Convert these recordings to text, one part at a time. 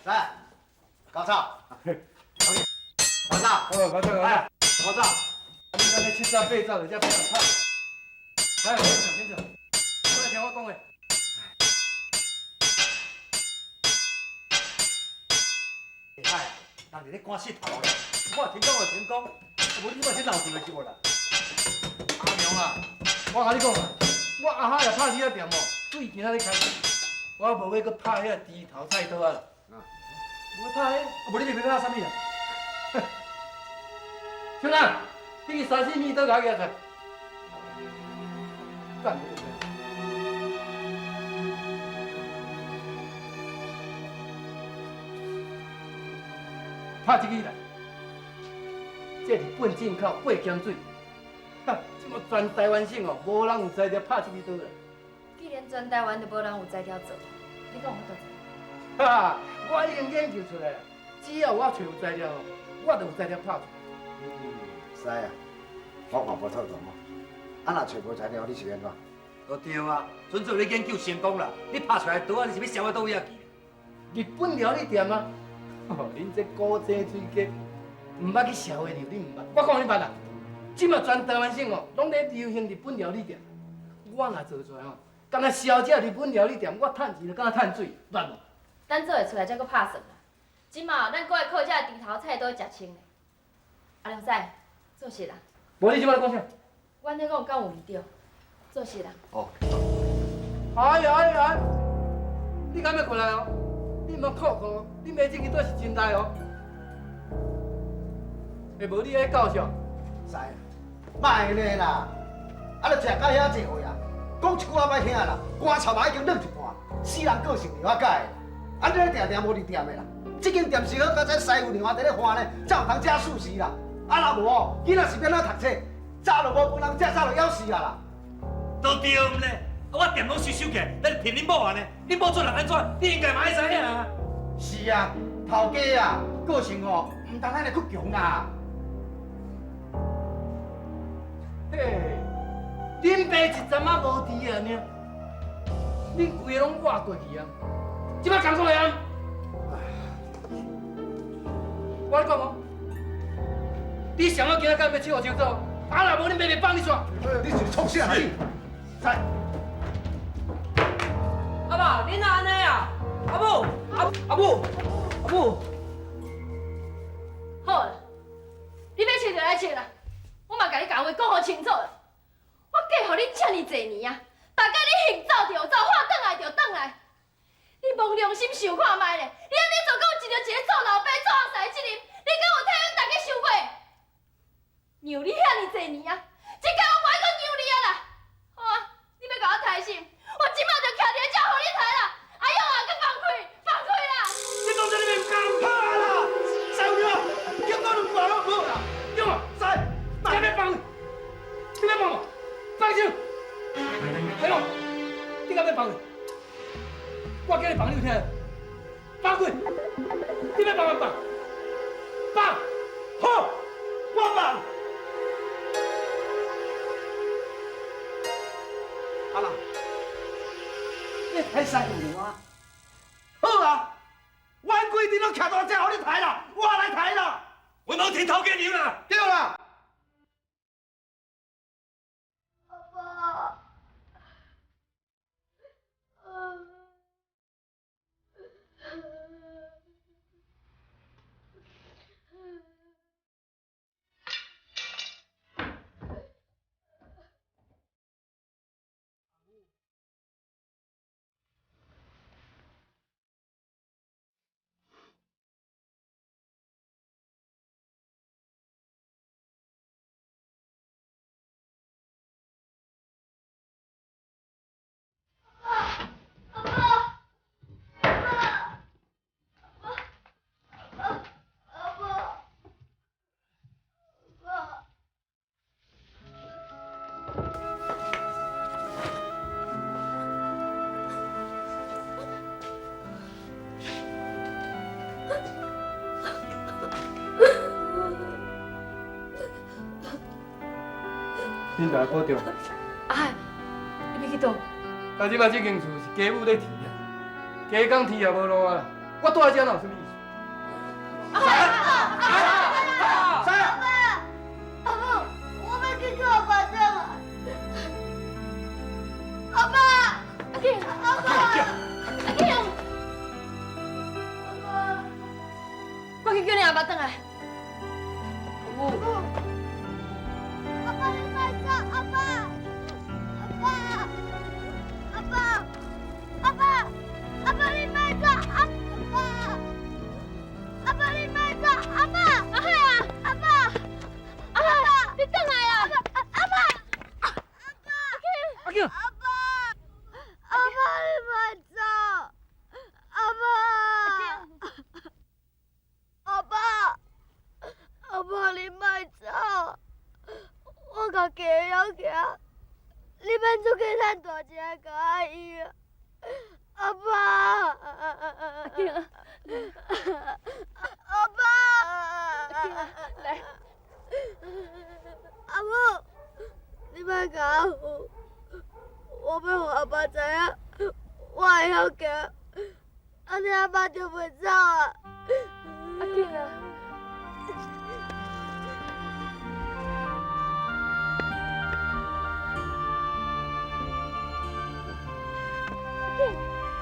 来，高超，高超，哦，高超，哎，高超，你安呢七早八早就遮拍拍，来，免走，免走，过来听我讲话。哎，人伫咧赶穡头咧，我听讲就听讲，无你嘛去闹出来是无啦？阿娘啊，我共你讲啊，我阿哈若拍你遐店哦，对今仔日开始，我无欲阁拍遐猪头菜刀仔啦。无欲拍彼，啊，无你欲拍啥物啦？小兰，你去沙西米刀共我举出来。干！拍这支来，这日本进口八咸水，哈，这马全台湾省哦，无人有才调拍这支刀啦。既然全台湾都无人有才调做，你讲有法度做？哈，我已经研究出来了，只要我揣有材料，我就有才调拍出来。嗯，师啊，我看无妥当哦。啊，若揣无材料，你是按怎？都对啊，纯粹你研究成功啦，你拍出来的刀仔，你是欲销到佗位仔去？日本料理店啊，恁这古井水鸡，毋捌去消费你毋捌。我讲你捌啦，这马全台湾省哦，拢咧流行日本料理店。我若做出来吼，干焦销这日本料理店，我趁钱就敢若趁水，捌无？等做会出来才阁拍算啦。这马咱阁爱靠这猪头菜刀食穿咧。阿良师，做实啦。无你这马咧讲啥？阮咧讲敢有毋对？做实啦。哦。哎呀哎呀！你敢欲过来哦？你毋通哭哭，你明这支刀是真大哦。会无你彼教训？师，莫按呢啦，啊，著食到遐济岁啊，讲一句话歹听啦，棺材嘛已经软一半，死人个性就遐改的啦。啊，你咧定定无伫店的啦，这间店是好佳哉师傅娘伫咧换呢，才有通食素食啦。啊，若无哦，囡仔是欲按怎读册？早就无饭通食，早就枵死啊啦。都对咧，我店拢收收起来，咱骗恁某按呢？恁某做人按怎？你应该嘛爱知影啊。是啊，头家啊，个性哦，毋通按呢倔强啦。嘿，恁爸一阵仔无伫啊，尔，恁规个拢活过去啊。这摆讲过来啊！我咧讲哦，你想要今仔敢欲笑清楚？啊，若无恁爸袂放你煞。你是创啥你？来。阿爸，你哪按呢啊？阿母，阿阿母，阿母。好啦，你欲穿就来穿啦，我嘛共你讲话讲予清楚啦。我嫁予你遮尔济年啊，逐工你兴走就走，喊转来就转来。你摸良心想看觅咧，你按呢做，敢有尽著一个做老爸、做阿婿的责任？你敢有替阮大家想过？让你遐尔济年啊，这工我无爱阁让你啊啦！好啊，你欲共我刣心，我这马就徛伫遮予你刣啦！阿勇啊，阁放开，放开啦！你当真你袂甘好啊啦，师娘，警告两句拢无啦。勇啊，师，你欲放？你欲放无？放手！阿勇，你敢欲放？我叫你放，你有听？放开！你欲放毋放？放！好，我放。阿啦，你刣师傅啊？好啊，阮规阵拢徛在遮，予你刣啦，我来刣啦。我拢听头家娘啦。对啦。阿爸。恁大家保重。啊，你欲去佗？但这摆这间厝是家母咧提啊，加工天也无路啊。我住佇遮哪有啥物意思？阿爸，阿母，我欲去叫阿爸转来。阿爸，阿庆，阿爸，阿庆，阿爸，我去叫你阿爸转来。阿母，阿爸你莫走，阿爸，阿爸，阿爸，阿爸，阿爸你莫走，阿爸，阿爸你莫走，阿爸，阿海啊，阿爸，阿海，你转来啊！阿爸，阿爸，阿庆，阿爸，阿爸你莫走，阿爸，阿爸，阿爸你莫走，我家己会晓行，你免出去趁大钱来共我医啊，阿爸，阿庆，阿爸，阿庆，来，阿母，你莫共我扶，我欲予阿爸知影，我会晓行，按呢阿爸就袂走啊。阿庆啊。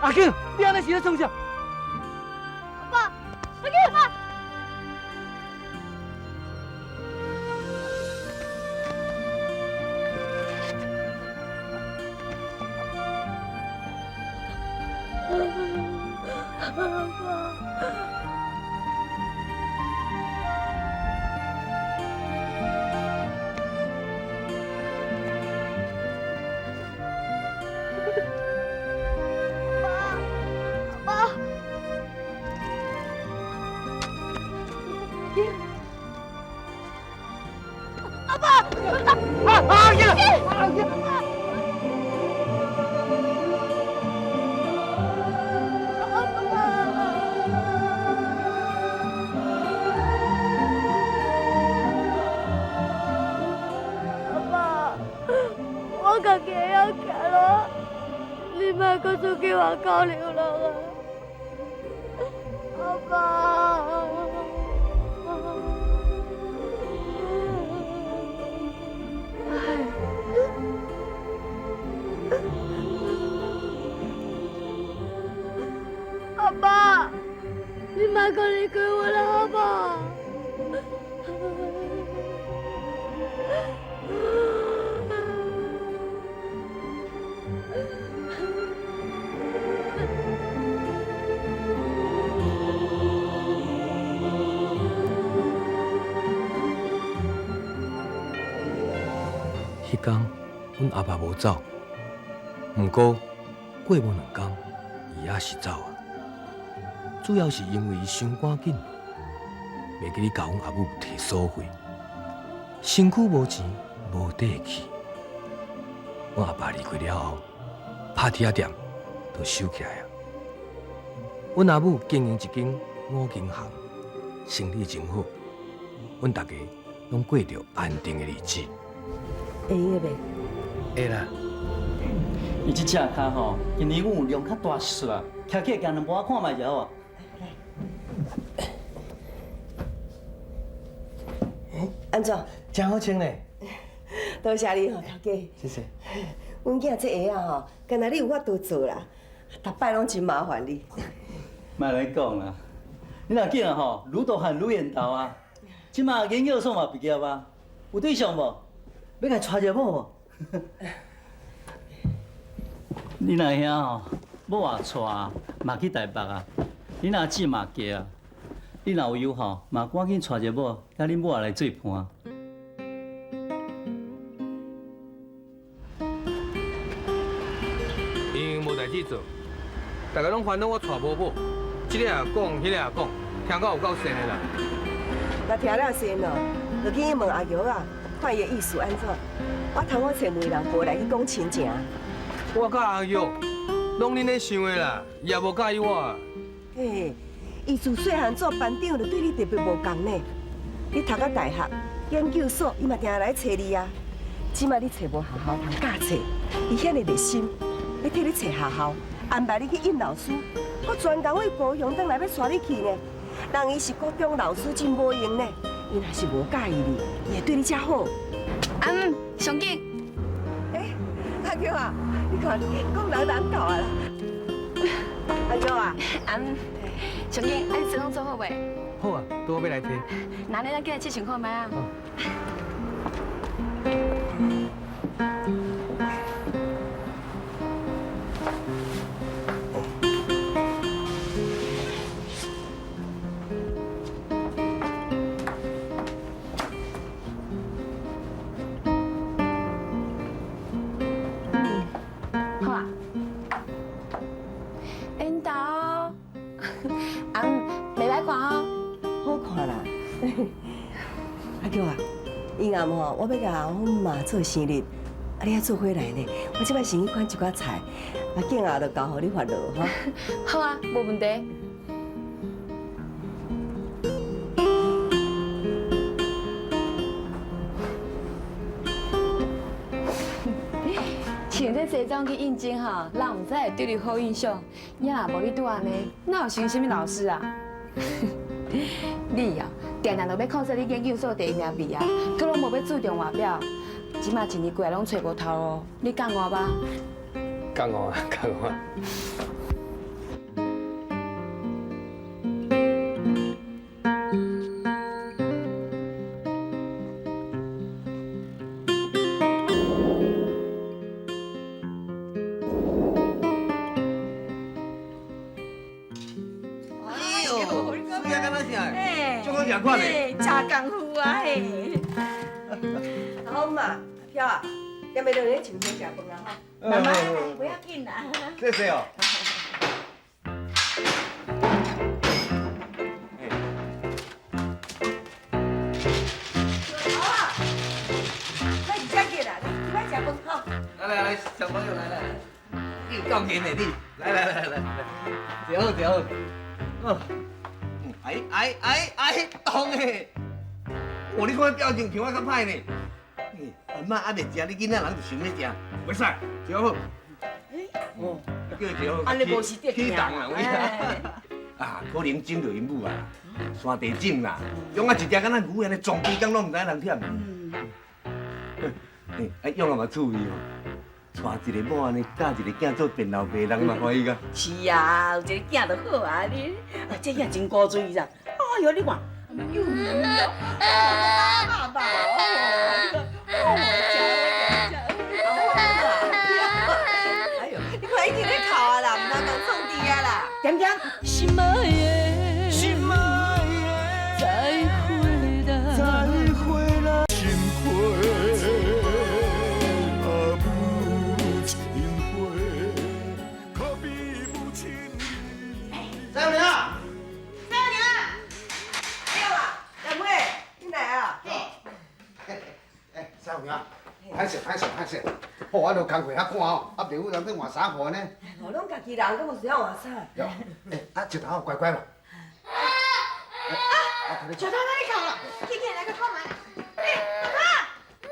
阿庆，你按呢是咧创啥？阿爸，阿庆，阿爸。阿爸。阿爸，阿爸，阿庆，阿庆。阿爸，我家己会晓行路，你莫阁出去外口流浪啊！阿爸，阿爸，你莫阁离开我了，好无？彼工，阮阿爸无走，毋过过无两工，伊也是走啊。主要是因为伊伤赶紧，袂记咧共阮阿母提所费，身躯无钱，无地去。阮阿爸离开了后，拍铁仔店就收起来啊。阮阿母经营一间五金行，生意真好，阮大家拢过著安定的日子。会用的袂？会啦。伊这只跤吼，今年阮有量较大束啊，徛起来行两步看觅就好啊。按怎？真好穿咧。多谢你吼，头家。谢谢。阮囝这鞋仔吼，敢若你有法度做啦，逐摆拢真麻烦你。莫来讲啦，你若囝吼，愈大汉愈缘投啊。这马研究所嘛毕业啊，有对象无？欲共娶一个某无？你若兄吼，某也娶，嘛去台北啊。你若姊嘛嫁啊，你若有闲吼，嘛赶紧娶一个某，佮恁某也来做伴。因为无代志做，大家拢烦恼我娶无某，这个也讲，彼个也讲，听到有够神的啦。若听了神哦，就去问阿玉啊，看伊的意思按怎。我通好揣媒人过来去讲亲情。我佮阿玉拢恁咧想的啦，伊也无佮意我。嘿，伊自细汉做班长就对你特别无仝呢。你读到大学、研究所，伊嘛定定来揣你啊。这摆你揣无学校通教册，伊遐尔热心，欲替你揣学校，安排你去应老师，我专工为高雄转来欲带你去呢。人伊是国中老师，真无闲呢。伊若是无佮意你，伊会对你遮好。阿姆，上紧。欸，阿娇啊，你看，讲人人到啊啦。阿娇啊，阿姆，上紧，啊你书拢做好未？好啊，拄好欲来提。那咱紧来试穿看觅啊。好啊。缘投，阿姆，袂歹看哦。好看啦。阿娇啊，以后吼，我欲共阮妈做生日，啊，你爱做伙来呢。我这摆先去款一寡菜，啊，见后就交予你发落吼。好啊，无问题。穿这西装去应征吼，人毋知会对你好印象。也若无你拄按呢，哪有成啥物老师啊？你哦，定定都欲控制你研究所第一名毕业，阁拢无欲注重外表，这马一年过来拢揣无头路，你讲我吧？讲我啊，讲我。哎呦，水啊，敢若啥？足好食款的。真功夫啊嘿！好嘛，阿飘啊，踮袂落咧穿先食饭啊吼。慢慢来，不要紧啦。谢谢哦。好啊，那是遮紧啦，你去爱食饭吼。来来来，小朋友来来来，你有够闲的你，来来来来来，坐好坐好。哦，哎哎哎哎，当的！哦，你看表情像我较歹呢。阿妈还袂食，你囡仔人就想欲食，袂使，坐好。哦，叫伊坐好。按呢无是得起动啊，有影。啊，可能整著𪜶母啊，山地种啦，养啊一只敢若牛按呢，撞规工拢毋知影人忝。欸，啊养啊嘛趣味吼，娶一个某按呢，教一个囝做便老爸，人嘛欢喜甲。是啊，有一个囝就好啊，你啊这囝真古锥啦。哎哟，你看，又爸爸哦，哎呦，你看已经咧哭啊啦，毋通共创治啊啦。点点。心爱的，心爱的，再会啦，再会啦，心花啊母亲花，可比母亲。蔡娘，蔡娘，哎呦啊，阿妹，你来啊？哎，蔡娘，歹势歹势歹势，哦，我落工课较赶哦，啊，袂有人咧换衫裤呢。哦，拢家己人，阁无需要换衫。哟，欸，啊，石头乖乖无？啊，石头哪里哭了？去去来个看觅。哎，阿妈，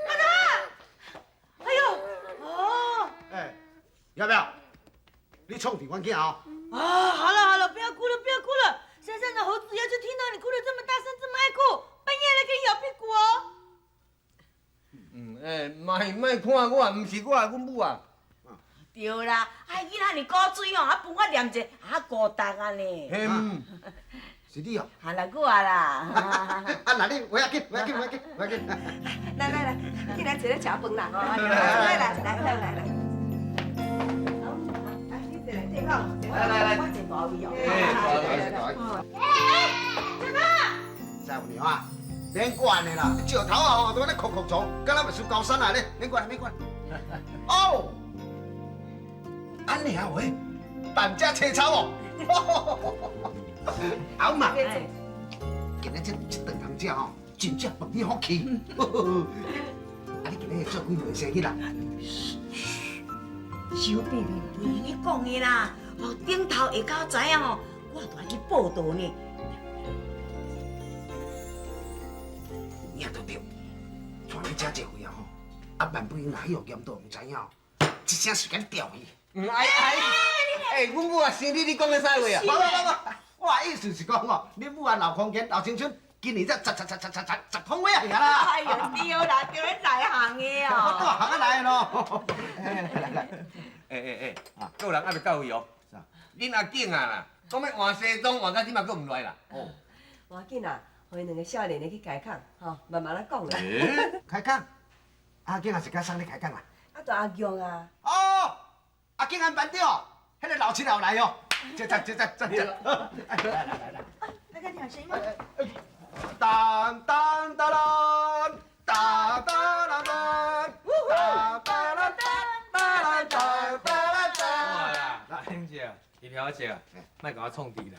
阿妈，哎呦，哦。哎，要不要？你创治阮囝哦。啊，好了好了，不要哭了不要哭了。山上的猴子要是听到你哭得这么大声，这么爱哭，半夜来给你咬屁股哦。嗯，欸，莫莫看我，毋是我，阮母啊。对啦，啊，囡仔尔古锥吼，啊，分我念者，啊，孤单啊呢。嘿，是你哦。哈啦，我啦。啊，那你不要紧，不要紧，不要紧，不要紧。来来来，进来坐咧食饭啦。来来来来来来。来，你坐来坐好。来来来，我坐大位哦。哎，大位，大位。哎哎，蔡娘啊，免管的啦，石头啊吼，都按呢哭哭虫，敢若袂输高山啊咧，免管免管。哦，按呢啊喂，办只青草哦。阿妈，今日这这顿通食吼，真正饭你福气。啊，你今日会做几回生意啦？小秘密袂用得讲的啦，哦，顶头下晝知影吼，我就爱去报道呢。也都对，带你食这回啊吼，啊万不若去予验到，毋知影哦，一声随甲你调去。哎哎，你欸，阮母啊生日，你讲的啥话啊？无无无无，我的意思是讲哦，恁母啊老空间老青春，今年才十十十十十十十通位啊啦。哎呦，对啦，对，内行的我哦。大行啊来咯。来来来，欸欸欸，阁有人还袂到位哦。恁阿景啊啦，讲欲换西装，换到这马阁毋来啦。哦。无要紧啦，予𪜶两个少年的去开讲，吼，慢慢仔讲啦。开讲，阿景也是佮啥咧开讲啦？啊，就阿玉啊。哦，阿景安班长，彼个老七老来哦。这这这这这这，来来来来。那个听声音吗？当当当当，当当当当，当当当当当当当。哇啦，玲姐，李小姐，莫共我创治啦。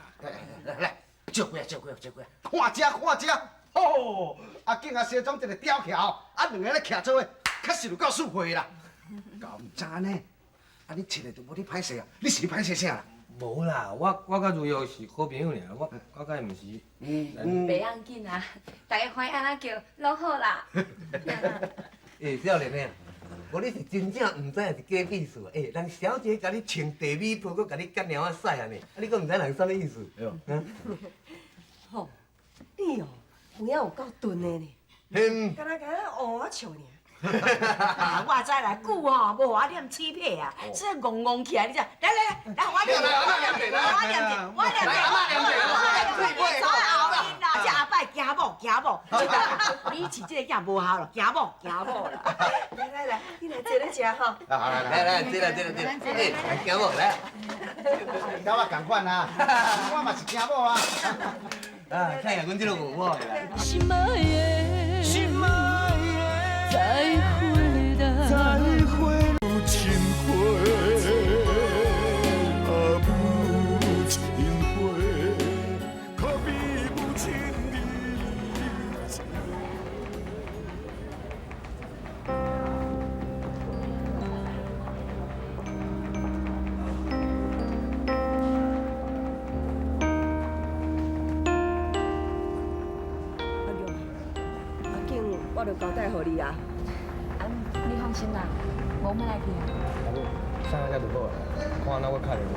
来来，借过来，借过来，借过来，看这看这，吼！阿景啊，西装一个吊桥，啊，两个咧徛做伙，确实有够四岁啦。敢毋知呢？啊，你穿的就无你歹势啊？你是咧歹势啥啦？无啦，我佮如玉是好朋友尔，我佮伊毋是。袂要紧啊，大家欢喜按怎叫拢好啦。欸，少年的，无你是真正毋知还是假意思啊？欸，人小姐共你穿地米袍，阁共你夹猫仔屎按呢，啊，你阁毋知人啥物意思？嗯。吼，你哦，有影有够钝的呢，敢若敢若乌仔笑尔。啊，我知啦，久吼无予我念齿皮啊，所以戆戆起来，你知？来来来，来我念，我念，我念，我念，我念，走后面啦，这后摆惊某惊某，你饲这个囝无效咯，惊某惊某啦。来来来，你来坐咧食吼。来来，坐啦坐啦坐啦，欸，来惊某来。佮我仝款啊，我嘛是惊某啊。啊，看下阮这个有某的啦。心爱的，心爱的，再会啦，再会。母亲花，啊母亲花，可比母亲的。阿玉，阿景，我就交代予你啊。啊，你放心啦，无咩来去啊。阿母，送到遮就好啊，看哪我敲电话。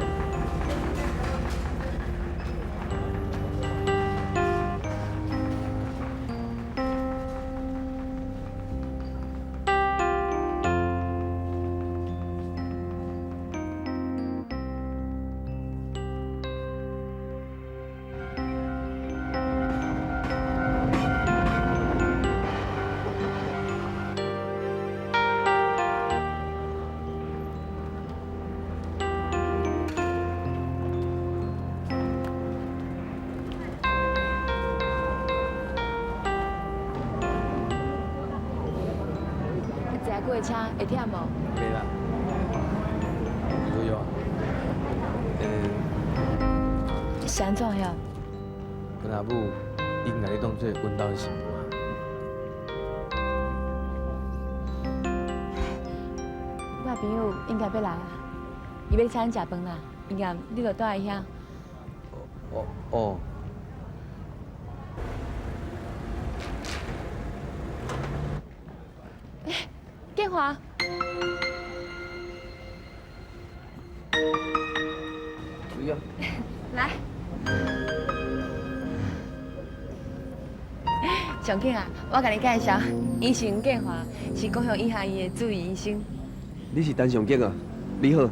坐久的车会忝无？袂啦，如玉，是按怎样？阮阿母已经共你当做阮兜的媳妇啊。我的朋友应该欲来啊，伊欲请咱食饭啦，应该你就蹛伫遐。哦哦。欸，建华。如玉。来。上景啊，我共你介绍，伊是黄建华，是高雄医学院的主任医生。你是陈尚景啊？你好。